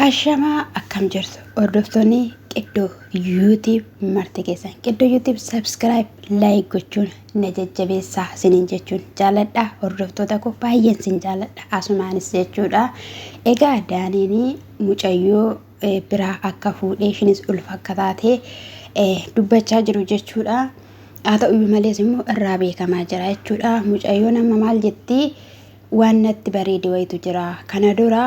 Ashamaa akkam jirtu hordoftoonni Qiddoo YouTube marti keessan Qiddoo YouTube subscribe like gochuun na jajjabeessaa isiniin jechuun jaaladha hordoftoota koo baay'een sin jaaladha asumaanis jechuudha. Egaa Daaniin mucayyoo biraa akka fuudhee ishinis ulfa akka taate dubbachaa jiru jechuudha. Haa ta'uyyuu malees immoo irraa beekamaa jira jechuudha. Mucayyoon amma maal jetti waan natti bareede wayitu jira. Kana dura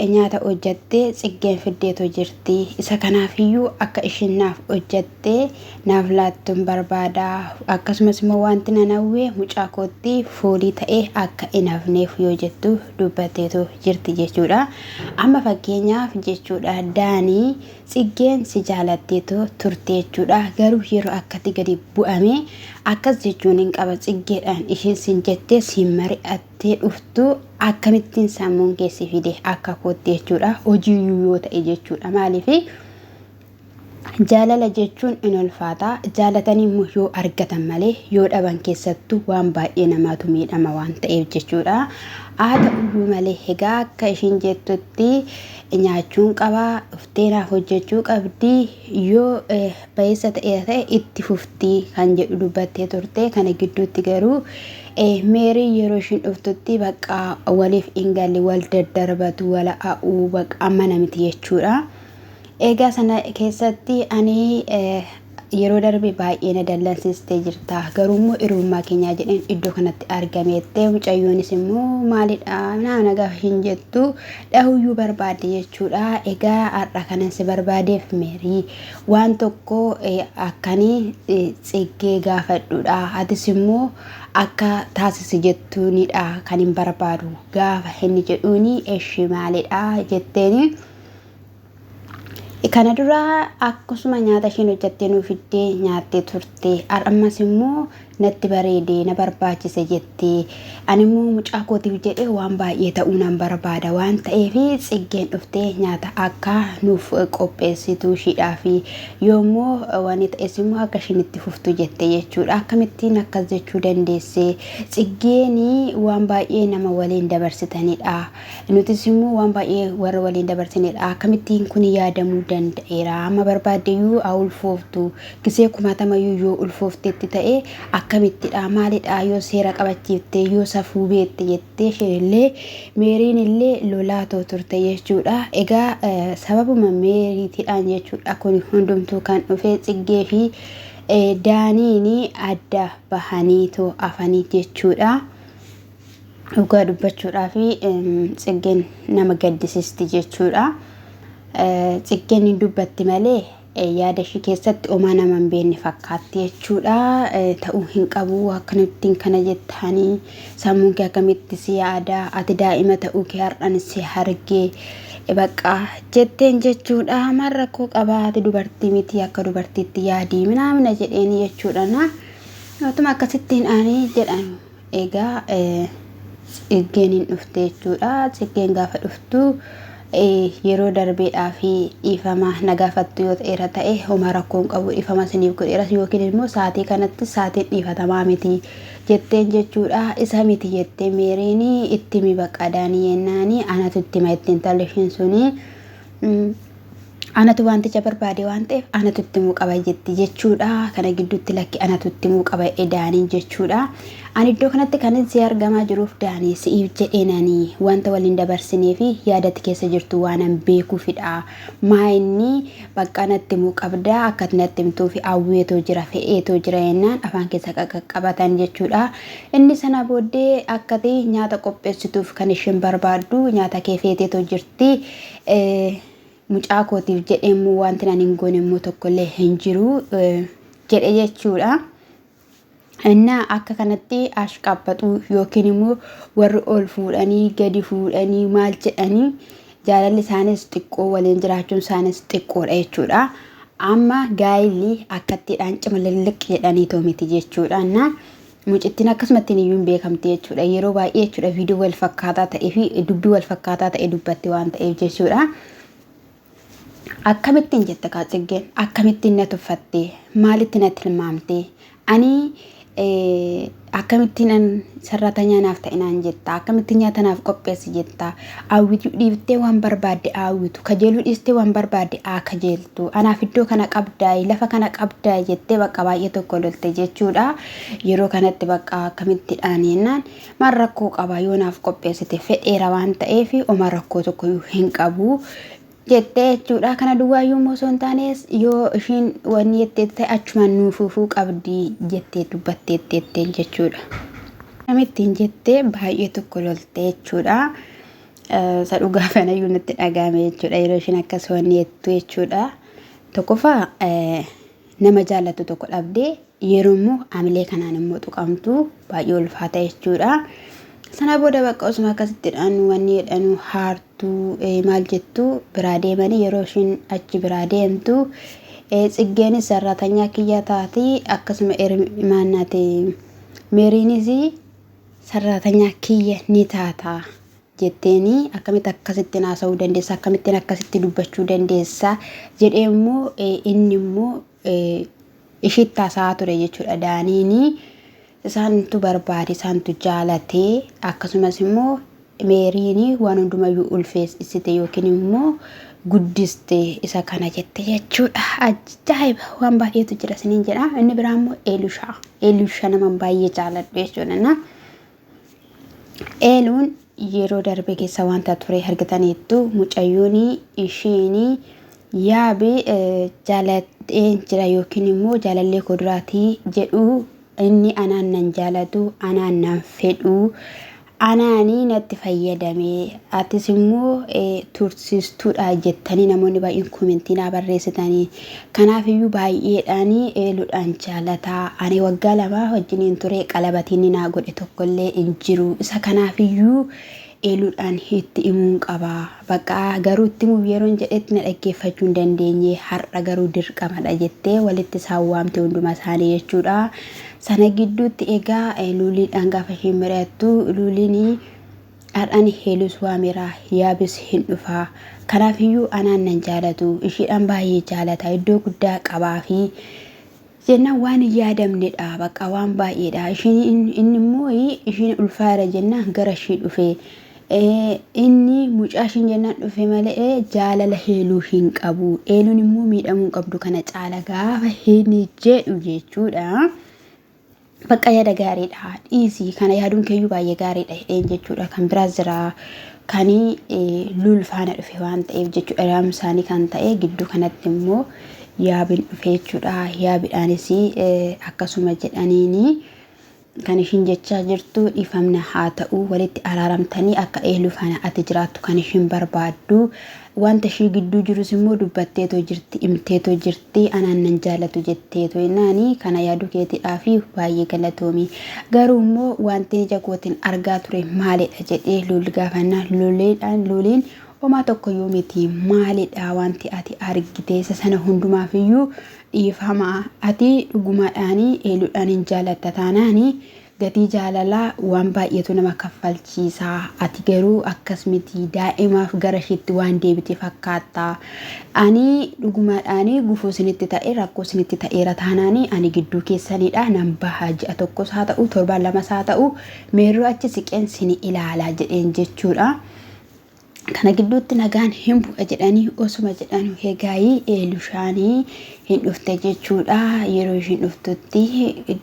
nyaata hojjattee tsiggeen fiddeetu jirti. Isa kanaafiyyuu akka ishiin naaf hojjattee naaf laattuun barbaada. Akkasumas immoo wanti nan hawwe mucaa kootti foolii ta'ee akka hin hafneef yoo jettu dubbatteetu jirti jechuudha. Amma fakkeenyaaf jechuudha Daanii tsiggeen si jaalatteetu turte jechuudha. Garuu yeroo akkatti gadi bu'ame akkas jechuun hin qaba tsiggeedhaan ishiin sin jettee siin mari'attee dhuftu akkamittiin sammuun kee si fide akka kootti jechuudha. Hojiiyyuu yoo ta'e jechuudha. Maaliif jaalala jechuun in ulfaata. Jaalatanii immoo yoo argatan malee yoo dhaban keessattuu waan baay'ee namaatu miidhama waan ta'eef jechuudha. Haa ta'uyyuu malee egaa akka ishiin jettutti nyaachuun qaba, dhuftee naaf hojjechuu qabdi, yoo bayeessa ta'eera ta'e itti fufti kan jedhu dubbattee turte. Kana gidduutti garuu Meeriin yeroo ishiin dhuftutti bakka waliif hin galle wal daddarbatu wal a'uu bakka amma miti jechuudha. Egaa sana keessatti ani yeroo darbe baay'ee na dallansiistee jirta. Garuu immoo hiriyummaa keenyaa jedheen iddoo kanatti argameette. Mucayyoonis immoo maalidha naa gaafa ishiin jettu dhahuyyuu barbaadde jechuudha. Egaa har'a kanan si barbaadeef Meerii waan tokko akkanii tsiggee gaafadhudha. Atis immoo akka taasisi jettuunidha kan hin barbaadu gaafa inni jedhuuni eshi maalidha jetteeni. Kana dura akkasuma nyaata isheen hojjattee nuu fiddee nyaattee turte. Ammas immoo natti bareede na barbaachise jettee. Ani immoo mucaa kootiif jedhee waan baay'ee ta'uu nan barbaada waan ta'eef tsiggeen dhuftee nyaata akka nuuf qopheessitu ishiidhaaf yoommoo waan ta'es immoo akka ishiin itti fuftu jette jechuudha. Akkamittiin akkas jechuu dandeesse? Tsiggeen waan baay'ee nama waliin dabarsitanidha. Nutis immoo waan baay'ee warra waliin dabarsinedha. Akkamittiin kun yaadamuu danda'eera? Amma barbaaddeyyuu haa ulfooftu. Gisee kumaatamayyuu yoo ulfoofteetti ta'e akkamittidha? Maalidha? Yoo seera qabachiifte, yoo safuu beekte jettee isheen Meeriin illee lolaatoo turte jechuudha. Egaa sababuma Meeriitiidhaan jechuudha kun hundumtuu kan dhufe Tsiggee fi Daaniin adda bahaniitoo afanii jechuudha. Dhugaa dubbachuudhaaf Tsiggeen nama gaddisiisti jechuudha. Tsiggeen hin dubbatti malee yaada ishii keessatti homaa nama hin beekne fakkaatti jechuudha. Ta'uu hin qabu akkamittiin kana jettaanii sammuun kee akkamitti si yaada ati daa'ima ta'uu kee har'an si arge bakka jetteen jechuudha. Maal rakkoo qabaa ati dubartii miti akka dubartiitti yaadii minaamina jedheeni jechuudha. Otuma akkasittiin ani jedhan Egaa Tsiggeen hin dhufte jechuudha. Tsiggeen gaafa dhuftu yeroo darbeedhaa fi dhiifama na gaafattu yoo ta'eera ta'e homaa rakkoo hin qabu dhiifama isiniif godheera yookiin immoo sa'aatii kanatti sa'aatiin dhiifatamaa miti jetteen jechuudha. Isa miti jettee Meeriin itti himi bakka daanii yennaani anatu itti hima ittiin intalli ishiin suni. Anatu wanticha barbaade waan ta'eef anatu itti himuu qaba jetti jechuudha. Kana gidduutti lakki anatu itti himuu qaba jedhe Daaniin jechuudha. Ani iddoo kanatti kan si argamaa jiruuf Daanii si'iif jedheenani wanta waliin dabarsinee fi yaadatti keessa jirtu waanan beekuufidha. Maa inni bakka natti himuu qabda akka ati natti himtuu fi hawweetoo jira fe'eetoo jira jennaan afaan keessa qaqqabatan jechuudha. Inni sana booddee akkati nyaata qopheessituuf kan isheen barbaaddu nyaata kee feeteetoo jirti. Mucaa kootiif jedhee immoo wanti ani hin goone immoo tokkollee hin jiru jedhe jechuudha. Innaa akka kanatti ashqabbaxuu yookiin immoo warri ol fuudhanii gadi fuudhanii maal jedhanii jaalalli isaanis xiqqoo waliin jiraachuun isaanis xiqqoodha jechuudha. Amma gaa'illi akkattiidhaan cimalilliq jedhaniitoo miti jechuudha. Innaa Mucittiin akkasumatti iyyuu hin beekamti jechuudha. Yeroo baay'ee jechuudha viidiyoo wal fakkaataa ta'ee fi dubbii wal fakkaataa ta'e dubbatti waan ta'eef jechuudha. Akkamittiin jette kaa Tsiggeen akkamittiin na tuffatte maalitti na tilmaamte ani Akkamittiin an sarratanyaa naaf ta'e naan jetta, akkamittiin nyaata naaf qopheessi jetta, hawwituu dhiiftee waan barbaadde hawwitu, kajeeluu dhiistee waan barbaadde haa kajeeltu, anaaf iddoo kana qabdaay, lafa kana qabdaay jettee bakka baay'ee tokko lolte jechuudha. Yeroo kanatti bakka akkamitti dhaaninnaan maal rakkoo qaba, yoo naaf qopheessite fedheera waan ta'eef oma rakkoo tokko hin qabu jettee jechuudha. Kana duwwaayyuu immoo osoo hin taanes yoo ishiin wanni jettee ta'e achumaan nuuf fufuu qabdi jettee dubbatteetteetteen jechuudha. Namittiin jettee baay'ee tokko lolte jechuudha. Isa dhugaa kanayyuu natti dhaga'ame jechuudha yeroo ishiin akkas wanni jettu jechuudha. Tokkoffaa nama jaallattu tokko dhabdee yeroo immoo amilee kanaan immoo tuqamtu baay'ee ulfaata jechuudha. Sana booda bakka osuma akkasitti jedhanu wanni jedhanu haartuu maal jettu biraa deemanii yeroo ishiin achi biraa deemtu Tsiggeenis sarraatanyaa kiyya taati, akkasuma maannaati Meeriinis sarraatanyaa kiyya ni taata jetteeni, akkamitti akkasittiin haasa'uu dandeessa, akkamittiin akkasitti dubbachuu dandeessa jedhee immoo inni immoo ishiitti haasa'aa ture jechuudha. Daaniini isaantu barbaade, isaantu jaalate, akkasumas immoo Meeriini waan hundumayyuu ulfeessite yookiin immoo guddiste isa kana jette jechuudha. Ajaa'iba, waan baay'eetu jira isiniin jedha. Inni biraa immoo Eelushaa. Eelushaa nama baay'ee jaaladhu jechuudha. Eeluun yeroo darbe keessa wanta ture argitaniittu, mucayyoon ishiin yaabi jaaladheen jira yookiin immoo jaalallee koo duraatii jedhu, inni anaan nan jaalatu, anaan nan fedhu, anaanii natti fayyadame, atis immoo tursiistuudha jettanii namoonni baay'een komentii naa barreessitanii. Kanaaf iyyuu baay'eedhaan Eeluudhaan jaalataa ani waggaa 2 wajjiniin ture, qalabatiin naa godhe tokkollee hin jiru. Isa kanaaf iyyuu Eeluudhaan itti himuun qaba. Bakka garuu itti himuuf yeroon jedhetti na dhaggeeffachuu hin dandeenye, har'a garuu dirqamadha jettee walitti isaan waamte hunduma isaanii jechuudha. Sana gidduutti egaa Luuliidhaan gaafa isheen mari'attu, Luuliin har'aan Heelus waameera, Yaabis hin dhufa. Kanaaf iyyuu anaan nan jaalatu, isheedhaan baay'ee jaalata, iddoo guddaa qabaa fi jennaan waan hin yaadamnedha, bakka waan baay'eedha. Ishiin inni immoo ishiin ulfaara jennaan gara ishii dhufe. Inni mucaa ishiin jennaan dhufe malee jaalala Heeluu hin qabu. Eeluun immoo miidhamuu hin qabdu kana caala gaafa inni jedhu jechuudha. Bakka yaada gaariidha. Dhiisii kana yaaduun keeyyuu baay'ee gaariidha jedheen jechuudha. Kan biraas jira. Kan Lul faana dhufe waan ta'eef jechuudha. Raamsaanii kan ta'e gidduu kanatti immoo Yaabin dhufe jechuudha. Yaabidhaanis akkasuma jedhaniini kan ishiin jechaa jirtu dhiifamna haa ta'u, walitti araaramtanii akka Eeluu faana ati jiraattu kan ishiin barbaaddu. Wanta ishii gidduu jirus immoo dubbatteetoo jirti, himteetoo jirti, anaan nan jaalatu jetteetoo jennaani kana yaaduu keetiidhaa fi baay'ee galatoomi. Garuu immoo wanti ija kootiin argaa ture maalidha jedhee Luul gaafannaa, Luuliidhaan Luuliin homaa tokkoyyuu miti, maalidha wanti ati argite, isa sana hundumaaf iyyuu dhiifama, ati dhugumaadhaan Eeluudhaan hin jaalatta taanaani gatii jaalalaa waan baay'eetu nama kaffalchiisa. Ati garuu akkas miti, daa'imaaf gara ishiitti waan deebite fakkaatta. Ani dhugumaadhaan gufuu isinitti ta'e, rakkoo isinitti ta'eera taanaani ani gidduu keessanidha nan baha, ji'a tokkos haa ta'u, torbaan lamas haa ta'u, meerroo achi siqeen sini ilaala jedheen jechuudha. Kana gidduutti nagaan hin bu'a jedhanii osuma jedhanu egaayii Eelushaanii hin dhufte jechuudha. Yeroo ishiin dhuftutti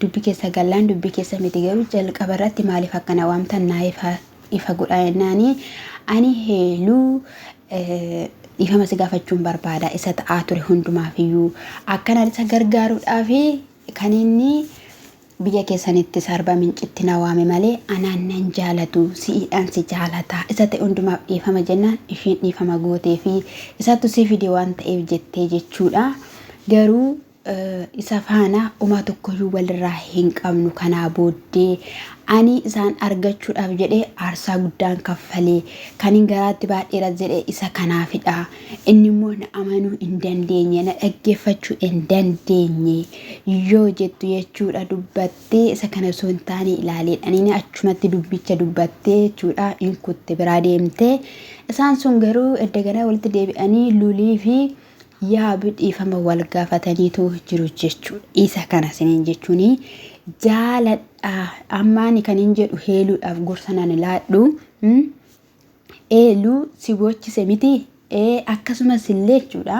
dubbi keessa gallaan dubbi keessa miti, garuu jalqaba irratti maaliif akkana waamtan naa ifa ifa godhaa jennaani, ani Heeluu dhiifama si gaafachuun barbaada, isa ta'aa ture hundumaafiyyuu akkanaan isa gargaaruudhaaf kan inni biyya keessanittis Arba Mincitti na waame malee anaan nan jaalatu, si'iidhaan si jaalata, isa ta'e hundumaaf dhiifama jennaan ishiin dhiifama gootee fi isatu si fide waan ta'eef jettee jechuudha. Garuu isa faana homaa tokkoyyuu walirraa hin qabnu, kanaa booddee ani isaan argachuudhaaf jedhee aarsaa guddaan kaffalee kanin garaatti baadheera jedhe isa kanaafidha. Inni immoo na amanuu hin dandeenye, na dhaggeeffachuu hin dandeenye yoo jettu jechuudha dubbattee, isa kana osoo hin taane ilaaleedha. Inni achumatti dubbicha dubbattee jechuudha hin kutte, biraa deemtee. Isaan sun garuu edda ganaa walitti deebi'anii Lulii fi Yaabi dhiifama wal gaafataniitu jiru jechuudha. Isa kana isiniin jechuun Jaaladha ammaani kan hin jedhu heeluudhaaf gorsa nan laadhu. Eeluu si boochise miti akkasumas illee jechuudha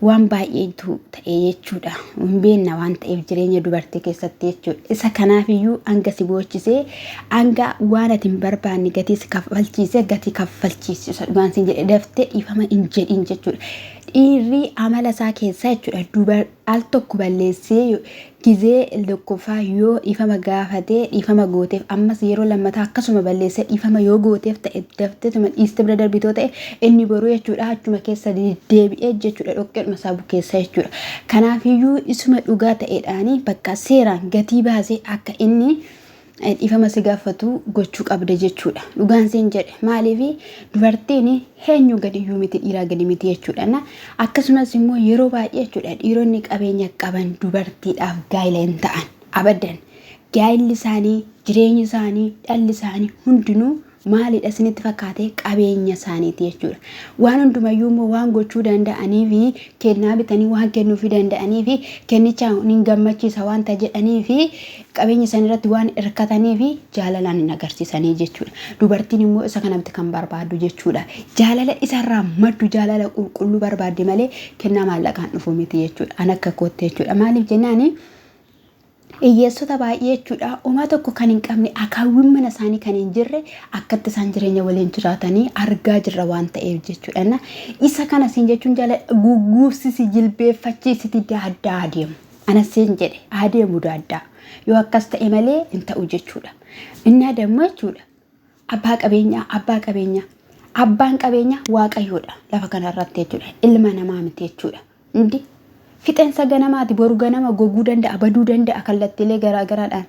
waan baay'eetu ta'e jechuudha. Hin beekna waan ta'eef jireenya dubartii keessatti jechuudha. Isa kanaafiyyuu hanga si boochisee hanga waan ati hin barbaanne gatii si kaffalchiise gatii kaffalchiisu dhugaan siin jedhe daftee dhiifama hin jedhin jechuudha. Dhiirri amala isaa keessaa jechuudha dubar al tokko balleessee gizee tokkoffaa yoo dhiifama gaafatee dhiifama gooteef ammas yeroo lammataa akkasuma balleessee dhiifama yoo gooteef ta'e dafteetuma dhiiste bira darbitoo ta'e inni boruu jechuudha achuma keessa deebi'ee jechuudha dhoqqeedhuma isaa bukeessa jechuudha. Kanaafiyyuu isuma dhugaa ta'eedhaanii bakka seeraan gatii baasee akka inni dhiifama si gaafatu gochuu qabda jechuudha. Dhugaan siin jedhe maaliif dubartiin eenyu gadi iyyuu miti dhiiraa gadi miti jechuudha. Na akkasumas immoo yeroo baay'ee jechuudha dhiironni qabeenya qaban dubartiidhaaf gaa'ila hin ta'an abadan. Gaa'illi isaanii, jireenyi isaanii, dhalli isaanii hundinuu maalidha isinitti fakkaate qabeenya isaaniiti jechuudha. Waan hundumayyuu immoo waan gochuu danda'anii fi kennaa bitanii waan kennuufii danda'anii fi kennicha ni gammachiisa wanta jedhanii fi qabeenya isaanii irratti waan hirkatanii fi jaalalaan hin agarsiisanii jechuudha. Dubartiin immoo isa kana miti kan barbaaddu jechuudha. Jaalala isarraa maddu jaalala qulqulluu barbaaddi malee kennaa maallaqaan dhufu miti jechuudha. An akka kootti jechuudha. Maaliif jennaani hiyyeessota baay'ee jechuudha homaa tokko kan hin qabne akaawwiin mana isaanii kan hin jirre akkatti isaan jireenya waliin jiraatanii argaa jirra waan ta'eef jechuudha. Na isa kana siin jechuun jaalladha gugguufsisi jilbeeffachiisiti daaddaa adeemu. Ana siin jedhe adeemu daaddaa yoo akkas ta'e malee hin ta'u jechuudha. Innaa dammoo jechuudha abbaa qabeenyaa abbaa qabeenyaa abbaan qabeenyaa waaqayyoodha lafa kanarratti jechuudha ilma namaa miti jechuudha. Indi fixeensa ganamaati boru ganama goguu danda'a baduu danda'a kallattiilee garaa garaadhaan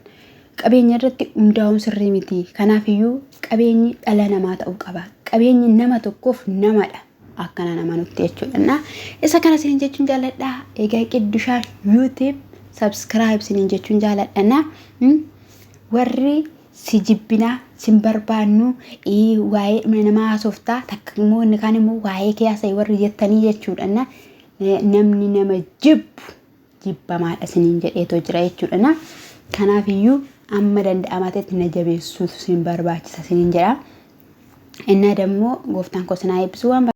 qabeenya irratti hundaa'uun sirrii miti. Kanaafiyyuu qabeenyi dhala namaa ta'uu qaba. Qabeenyi nama tokkoof namadha. Akkana nama nutti jechuudha. Isa kana isiniin jechuun jaalladha. Egaa Qiddushaa YouTube subscribe isiniin jechuun jaalladha. Warri si jibbinaa sin barbaannu waa'ee dhuma namaa haasoftaa takka immoo inni kaan immoo waa'ee kee haasa'e warri jettanii jechuudha. Namni nama jibbu jibbamaadha isiniin jedheetoo jira jechuudha. Kanaaf iyyuu amma danda'amaa ta'etti na jabeessuutu isin barbaachisa isiniin jedha. Innaa dammoo gooftaan koo sinaa eebbisu waan.